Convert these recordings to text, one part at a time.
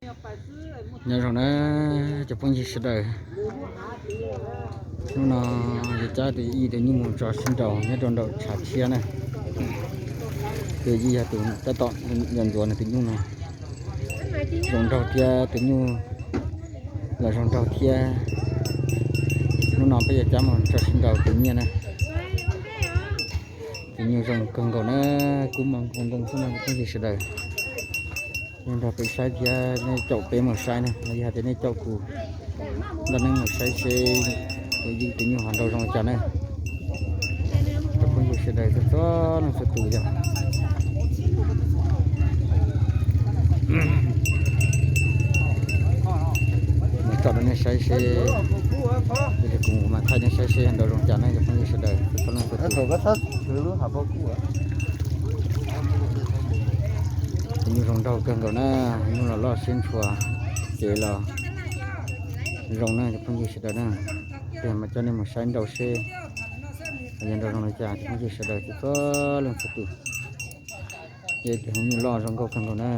Nyob zoo na cov phooj ywg sawv daws, hnub no yog cab tus yij tus nyuj mus tso sib nraus nyob rau nraum tshav tshiab na. Tus yij yog tus tab tom yuav ntxuav nws tus nyuj no. Zoo nraug thiab, tus nyuj los zoo nraug thiab. Hnub no peb yuav cab mus tso sib nraus tus nyiaj na. Tus nyuj zoo kawg nkaus na, kub moo nkoos nkoos xwb no phooj ywg sawv daws. Nej nrog peb saib thiab nej caum peb mus saib na, los yog tias nej caum kuv nrog nej mus saib seb tus yij tus nyuj ho nraus zoo li cas na. Cov phooj ywg sawv daws txhua txhua leej txhua tus yog mus tsom rau nej saib seb, kuv mam thaij nej saib seb nraus zoo li cas na cov phooj ywg sawv daws txhua txhua leej txhua tus. Tus nyuj zoo nraug kawg nkaus na, nyuj los loj siab ntshua, ces los zoo na cov phooj ywg sawv daws na. Ces mas coj nej mus saib nraus seb yog nraus zoo li cas cov phooj ywg sawv daws txhua txhua leej txhua tus. Ces tus nyuj loj zoo nkauj kawg nkaus na.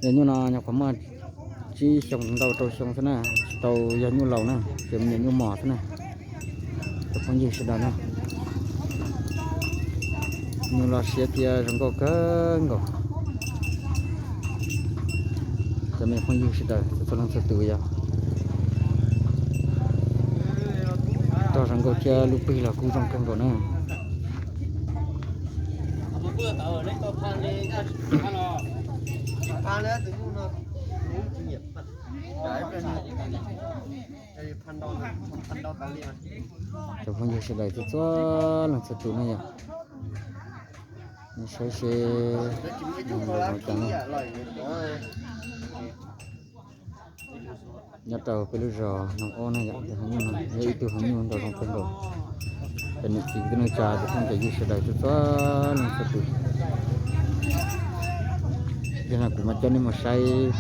Yog nyuj no nyuam qhuav muaj tsib xyoo ntau rau xyoo xwb na, tsis tau yog nyuj laus na, ces me nyuam nyuj mos xwb na. Cov phooj ywg sawv daws na, nyuj loj siab thiab zoo nkauj kawg nkaus. Cov me phooj ywg sawv daws txhua txhua leej txhua tus yog rog zoo nkauj thiab lub pwg los kuj zoo kawg nkaus na. Cov phooj ywg sawv daws txhua txhua leej txhua tus ne yom, nej saib seb zoo li cas ne. Nyob rau peb lub zos Noov Ob na yom, tus haiv nyuj no yog ib tug haiv nyuj nraug zoo kawg nkaus. Cov niam txiv kwv tij neej tsa cov phooj cov ywg sawv daws txhua txhua leej txhua tus, yog no kuv mam coj nej mus saib,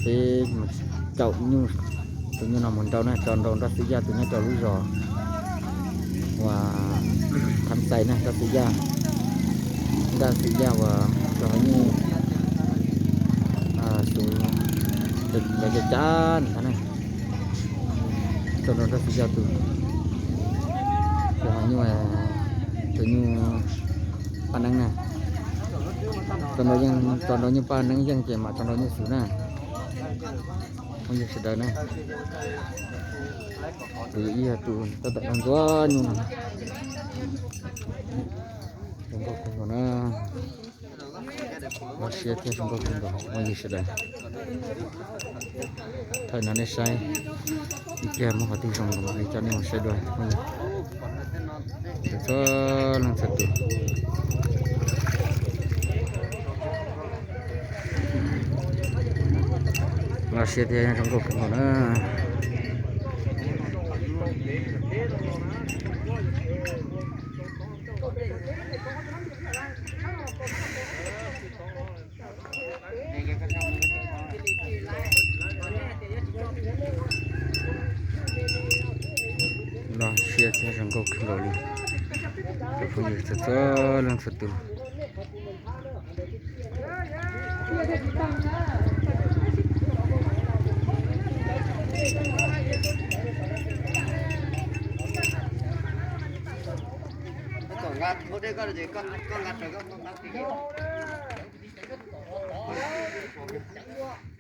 peb mus caum nyuj, tus nyuj no mus nrau na, tso nrau nrab xwb yaj tus nyob rau lub zos uas Thab Xais na, nrab xwb yaj, nrab xwb yaj uas cov haiv nyuj xus lawv cov cab ntag na. Tso nrau nrab xwb yaj tus, cov haiv nyuj, tus nyuj paj neeb na. Tso nrau yeej, tso nrau nyuj paj neeb yeej ces mam tso nrau nyuj xus na. Phooj ywg sawv daws na, tus ib yog tus tab tom ntxuav nyuj no. Zoo nkauj kawg nkaus na, loj siab thiab zoo nkauj kawg nkaus phooj ywg sawv daws. Thaij no nej saib, ib pliag muaj qhov twg zoo los mam li coj nej mus saib dua phooj ywg txhua leej txhua tus. Loj siab thiab zoo nkauj kawg nkaus na. Loj siab thiab zoo nkauj kawg nkaus li cov phooj ywg txhua txhua leej txhua tus.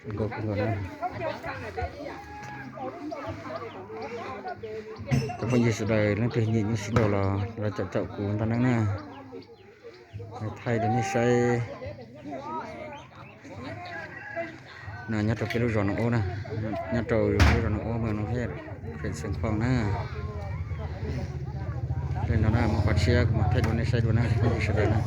Zoo nkauj kawg nkaus na. Cov phooj ywg sawv daws leej twg nyiam nyuj sib nraus los los caum caum kuv ntag na. Thaij rau nej saib. No nyob rau peb lub zos Noov Ub na, nyob rau lub zos Noov Ub, moos Noov Hej, huyện Xiêng Khong na. Li no na, muaj qhov tshiab kuv mam thaij rau nej saib dua na cov phooj ywg sawv daws na.